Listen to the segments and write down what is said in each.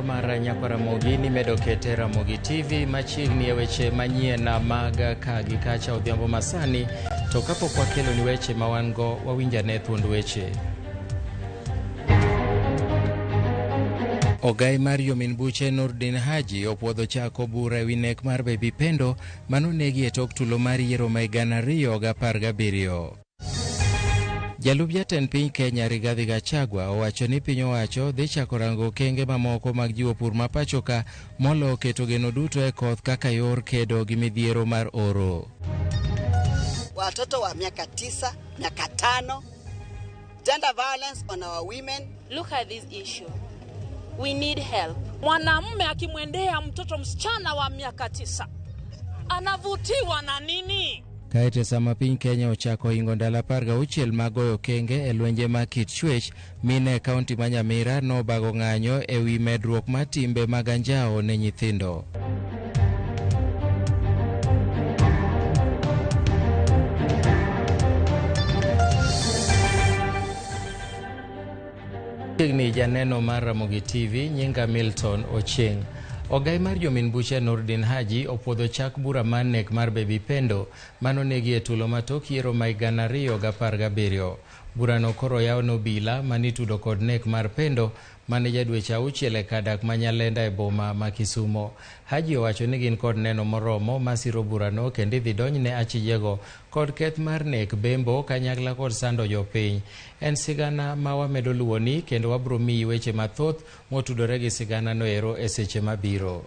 mor mar Nyakwa Ramogi ni medo kete Ramogi TV machiegni e weche manyien mag ka gi kacha odhiambo masani. To kapok wakelo ni weche ma wan go, wawinjane thuond weche. Ogai mar jomin buche Nurdin Haji opuodho chako bura ewi nek mar Baby Pendo manonegi e tok tulo mar yiero ma 2017. Jalup jatend piny Kenya Rigathi Gachagua owacho ni piny owacho dhi chako rango okenge mamoko mag jiwo pur ma pacho ka molo keto geno duto e koth kaka yor kedo gi midhiero mar oro. Watoto wa miaka 9, miaka 5, gender violence on our women. Look at this issue. We need help. Mwanamume akimwendea mtoto msichana wa miaka 9 anavutiwa na nini? Kaeto sama piny Kenya ochako hingo ndalo 16 mag goyo okenge e lwenje mag kit chwech, mine e kaunti ma Nyamira nobago ng'anyo e wi medruok mar timbe mag anjawo ne nyithindo. Chiegni janeno mar Ramogi TV, nyinga Milton Ochieng. Ogai mar jomin buche Nurdin Haji opuodho chak bura mar nek mar Baby Pendo manonegi e tulo matok yiero ma 2017. Burano koro yaw ne obila manitudo kod nek mar Pendo mane ja dweche 6 e kar dak ma Nyalenda e boma ma Kisumo. Haji owacho ni gin kod neno moromo masiro burano kendo idhi donjne achijego kod keth mar nek bembo kanyakla kod sando jopiny. En sigana ma wamedo luwoni kendo wabro miyi weche mathoth motudore gi sigana no ero e seche mabiro.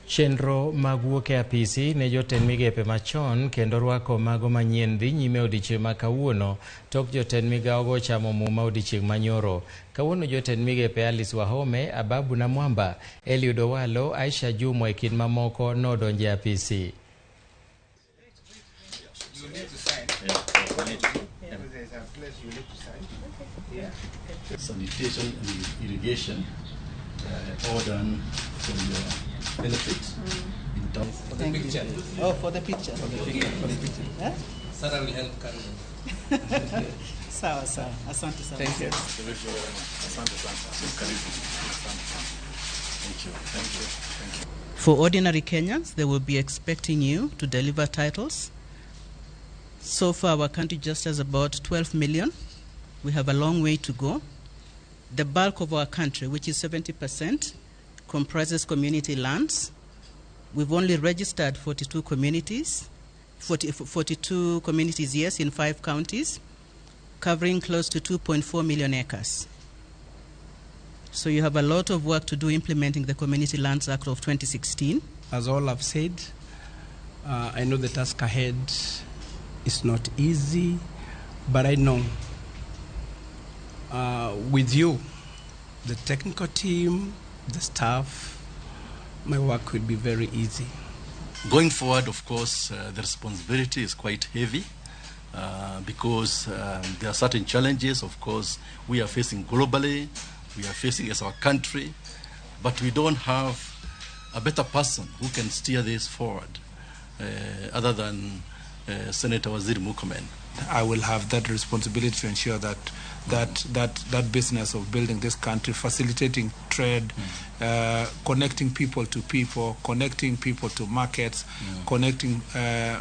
Chenro mag wuok e apisi ne jotend migepe machon kendo rwako mago manyien dhi nyime odiechieng' ma kawuono tok jotend migawogo chamo muma odiechieng' manyoro. Kawuono jotend migepe Alice Wahome, Ababu Namwamba, Eliud Owalo, Aisha Jumwa e kind mamoko nodonjo e apisi. Sanitation and irrigation, all done for your benefit. In terms for the picture. Oh, for the picture. For the picture. For the picture. Huh? Sarah will help carry. Sawa sawa. Asante sana. Thank you. Asante sana. Thank you. Thank you. Thank you. For ordinary Kenyans, they will be expecting you to deliver titles. So far, our country just has about 12 million. We have a long way to go. The bulk of our country, which is 70%, comprises community lands. We've only registered 42 communities, 42 communities, yes, in 5 counties, covering close to 2.4 million acres. So you have a lot of work to do implementing the Community Lands Act of 2016. As all I've said, I know the task ahead is not easy, but I know with you, the technical team, the staff, my work will be very easy. Going forward, of course, the responsibility is quite heavy because there are certain challenges, of course, we are facing globally, we are facing as our country, but we don't have a better person who can steer this forward other than Senator Waziri Murkomen. I will have that responsibility to ensure that that business of building this country, facilitating trade, connecting people to people, connecting people to markets, connecting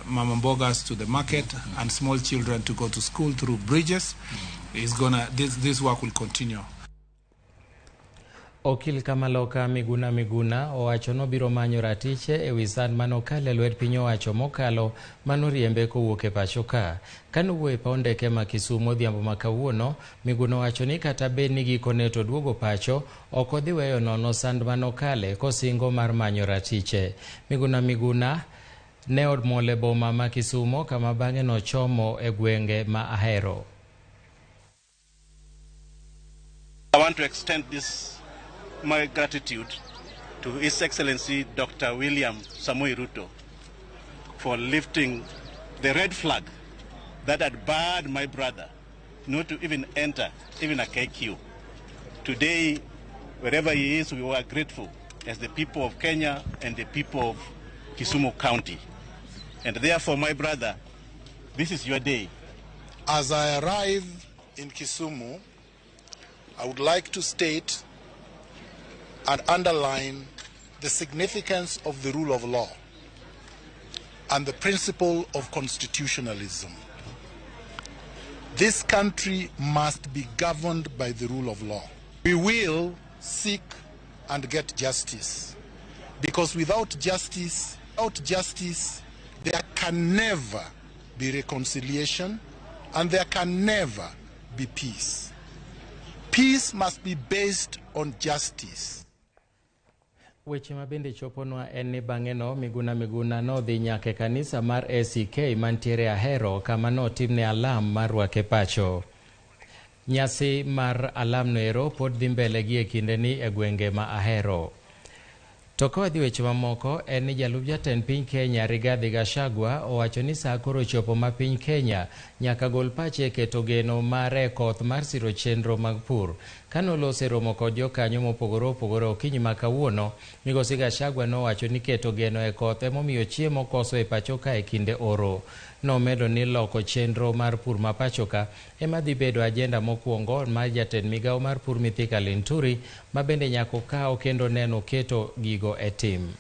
mama mbogas to the market, and small children to go to school through bridges, is gonna this work will continue. Okil Kamaloka Miguna Miguna owacho nobiro manyo ratiche e wi sand manokalo e lwet piny owacho mokalo manoriembe kowuok e pacho ka. Kanowuoyo e paw ndeke ma Kisumu odhiambo ma kawuono, Miguna owacho ni kata bed ni gikone to duogo pacho, ok odhi weyo nono sand manokale kosingo mar manyo ratiche. Miguna Miguna ne omol e boma ma Kisumu kama bang'e nochomo e gwenge ma Ahero. I want to extend this my gratitude to His Excellency Dr. William Samoei Ruto for lifting the red flag that had barred my brother not to even enter even a KQ. Today, wherever he is, we were grateful as the people of Kenya and the people of Kisumu County. And therefore, my brother, this is your day. As I arrive in Kisumu, I would like to state and underline the significance of the rule of law and the principle of constitutionalism. This country must be governed by the rule of law. We will seek and get justice, because without justice, there can never be reconciliation and there can never be peace. Peace must be based on justice. Weche mabende choponwa en ni bang'eno Miguna Miguna nodhi nyaka e kanisa mar ACK mantiere Ahero kama notimne alam mar rwake pacho. Nyasi mar alam noero pod dhi mbele gi e kindeni e gwenge ma Ahero. To ka wadhi weche mamoko en ni jalup jatend piny Kenya Rigathi Gachagua owacho ni saa koro ochopo ma piny Kenya nyaka gol pache e keto geno mare e koth mar siro chenro mag pur. Kanolose romo kod jokanyo mopogore opogore okinyi ma kawuono, Migosi Gachagua nowacho ni keto geno e koth emomiyo chiemo koso e pacho ka e kinde oro. Nomedo ni loko chenro mar pur ma pacho ka ema dhi bedo ajenda mokwongo mar jatend migawo mar pur Mithika Linturi ma bende nyaka okaw kendo neno keto gigo e tim.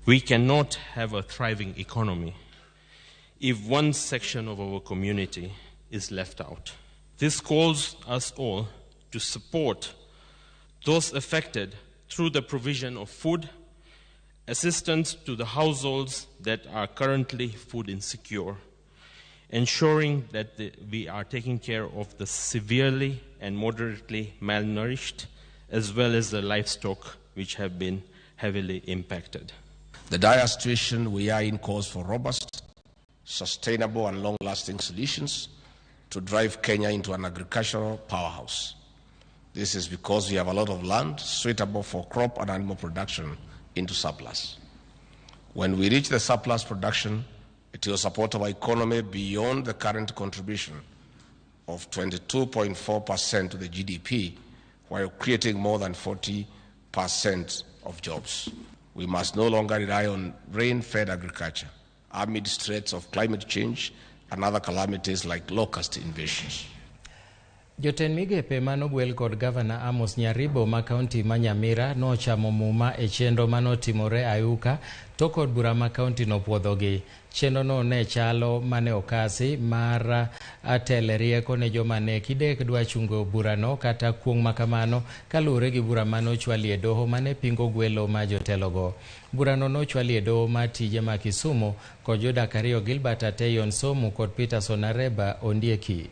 We cannot have a thriving economy if one section of our community is left out. This calls us all to support those affected through the provision of food, assistance to the households that are currently food insecure, ensuring that we are taking care of the severely and moderately malnourished, as well as the livestock which have been heavily impacted. The dire situation we are in calls for robust, sustainable and long-lasting solutions to drive Kenya into an agricultural powerhouse. This is because we have a lot of land suitable for crop and animal production into surplus. When we reach the surplus production, it will support our economy beyond the current contribution of 22.4% to the GDP, while creating more than 40% of jobs. We must no longer rely on rain-fed agriculture amid threats of climate change and other calamities like locust invasions. Jotend migepe manogwel kod Gavana Amos Nyaribo ma kaunti ma Nyamira nochamo muma e chenro manotimore Ayuka to kod bura ma kaunti nopuodhogi. Chenro no ne chalo mane okasi mar atele rieko ne joma ne kidek dwa chungo burano kata kuong' makamano kaluwore gi bura manochwali e doho mane pingo gwelo ma jotelogo. Burano nochwali e doho mar tije ma Kisumu kod jodak ariyo Gilbert Ateyon Somu kod Peterson Areba Ondieki.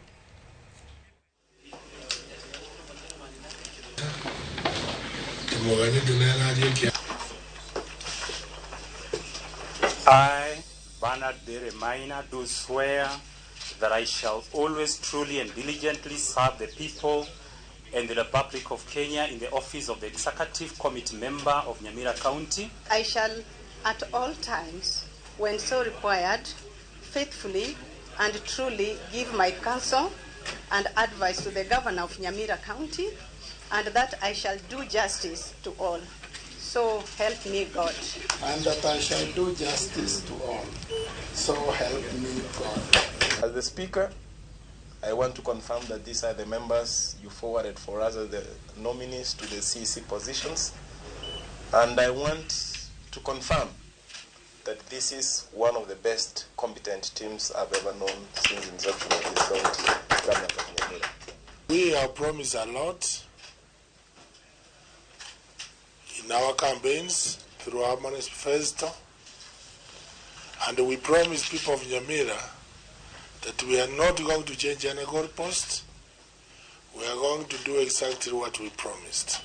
I, Bernard Dere Maina, do swear that I shall always truly and diligently serve the people and the Republic of Kenya in the office of the Executive Committee member of Nyamira County. I shall at all times, when so required, faithfully and truly give my counsel and advice to the Governor of Nyamira County, and that I shall do justice to all. So help me God. And that I shall do justice to all. So help me God. As the Speaker, I want to confirm that these are the members you forwarded for us as the nominees to the CEC positions. And I want to confirm that this is one of the best competent teams I've ever known since inception of this county government of Nyamira. We have promised a lot in our campaigns through our manifesto, and we promised people of Nyamira that we are not going to change any goalpost. We are going to do exactly what we promised.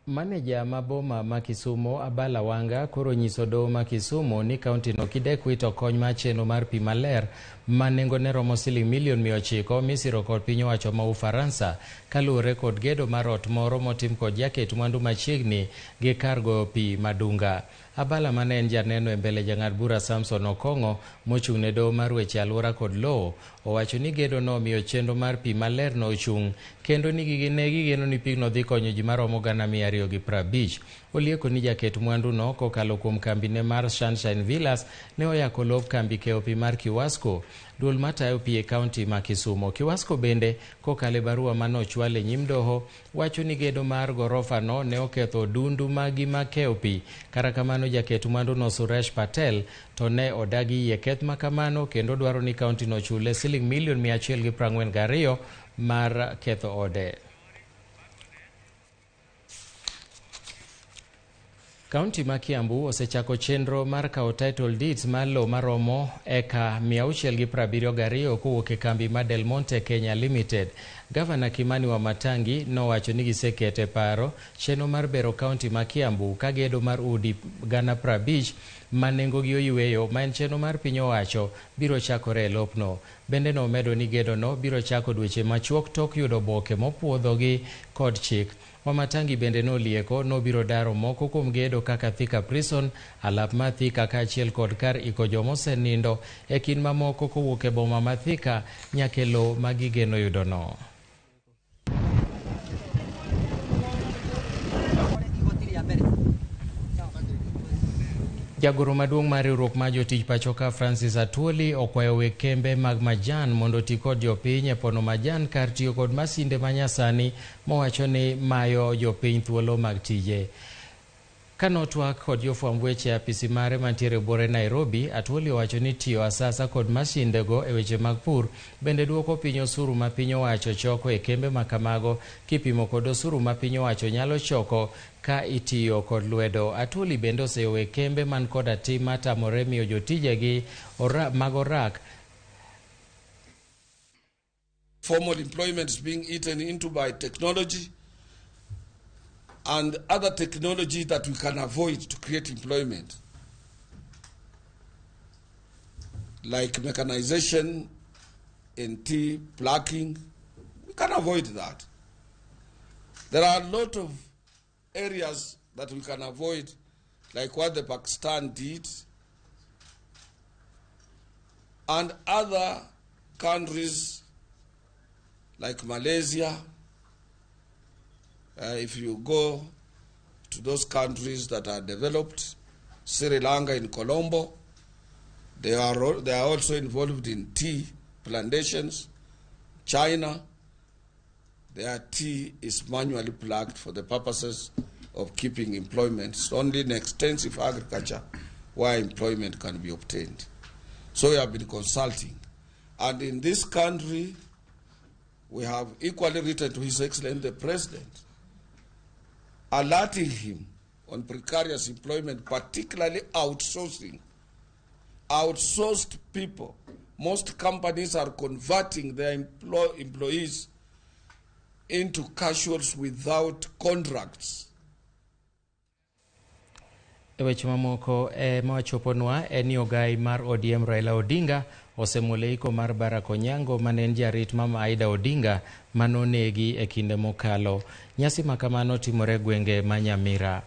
Maneja ma boma ma Kisumu Abala Wanga koro nyiso doho ma Kisumu ni kaunti no kidek wito kony mar chenro mar pi maler ma nengone romo siling milion 900 misiro kod piny owacho ma Ufaransa kaluwore kod gedo mar ot moro motim kod jaket mwandu machiegni gi kar goyo pi Madunga. Abala mane en janeno e mbele jang'ad bura Samson Okong'o mochung' ne doho mar weche alwora kod lowo owacho ni gedo no omiyo chenro mar pi maler no ochung' kendo ni ne gigeno ni pigno dhi konyo ji maromo 250. Olieko ni jaket mwandu no kokalo kuom kambine mar Sunshine Villas ne oyako lop kambi keyo pi mar Kiwasco, duol matayo pi e kaunti ma Kisumu. Kiwasco bende kokalo e barua manochwal e nyim doho wacho ni gedo mar gorofa no ne oketho odundu magi mag keyo pi. Kata kamano jaket mwandu no Suresh Patel to ne odagi yie keth makamano kendo dwaro ni kaunti no chule siling milion 142 mar ketho ode. Kaunti ma Kiambu osechako chenro mar kawo title deeds mar lowo maromo eka 672 kowuok e kambi mar Del Monte Kenya Limited. Gavana Kimani Wamatangi nowacho ni gisekete paro chenro mar bero kaunti ma Kiambu ka gedo mar udi 50,000 ma nengogi oyweyo ma en chenro mar piny owacho biro chakore e lopno. Bende nomedo ni gedono biro chako dweche machuok tok yudo oboke mopuodhogi kod chik. Wamatangi bende nolieko nobiro daro moko kuom gedo kaka Thika Prison, alap ma Thika kaachiel kod kar iko jomosenindo e kind mamoko kowuok e boma ma Thika nyaka e lowo ma gigeno yudono. Jagoro maduong' mar riwruok mar jotich pachoka Francis Atwoli okwayo weg kembe mag majan mondo oti kod jopiny e pono majan kar tiyo kod masinde manyasani mowacho ni mayo jopiny thuolo mag tije. Kanotwak kod jofwamb weche e apisi mare mantiere buore Nairobi, Atwoli owacho ni tiyo asasa kod masindego e weche mag pur bende duoko piny osuru ma piny owacho choko e kembe makamago kipimo kod osuru ma piny owacho nyalo choko ka itiyo kod lwedo. Atwoli bende oseyo kembe man koda tim matamore miyo jotijegi mag orak. Formal employment is being eaten into by technology and other technology that we can avoid to create employment, like mechanization and tea plucking. We can avoid that. There are a lot of areas that we can avoid, like what the Pakistan did and other countries like Malaysia. If you go to those countries that are developed, Sri Lanka in Colombo, they are also involved in tea plantations. China, their tea is manually plucked for the purposes of keeping employment. It's only in extensive agriculture where employment can be obtained. So we have been consulting. And in this country, we have equally written to His Excellency the President, alerting him on precarious employment, particularly outsourcing. Outsourced people. Most companies are converting their employees into casuals without contracts. E weche mamoko mawachoponwa en ni ogai mar ODM Raila Odinga osemulo iko mar Barack Onyango mane en jarit mama Aida Odinga manonegi e kinde mokalo. Nyasi makamano timore e gwenge ma Nyamira.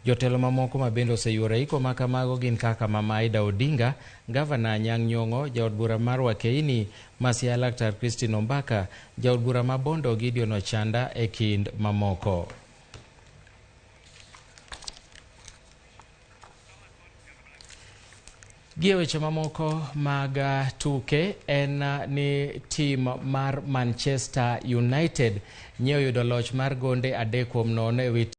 Jotelo mamoko ma bende oseyuoro iko makamago gin kaka mama Aida Odinga, Gavana Anyang' Nyong'o, jaod bura mar Wakeini Masia Laktar Christine Ombaka, jaod bura ma Bondo Gideon Ochanda e kind mamoko. Gi weche mamoko mag tuke en ni tim mar Manchester United nyiewo yudo loch mar gonde 3-0 e wi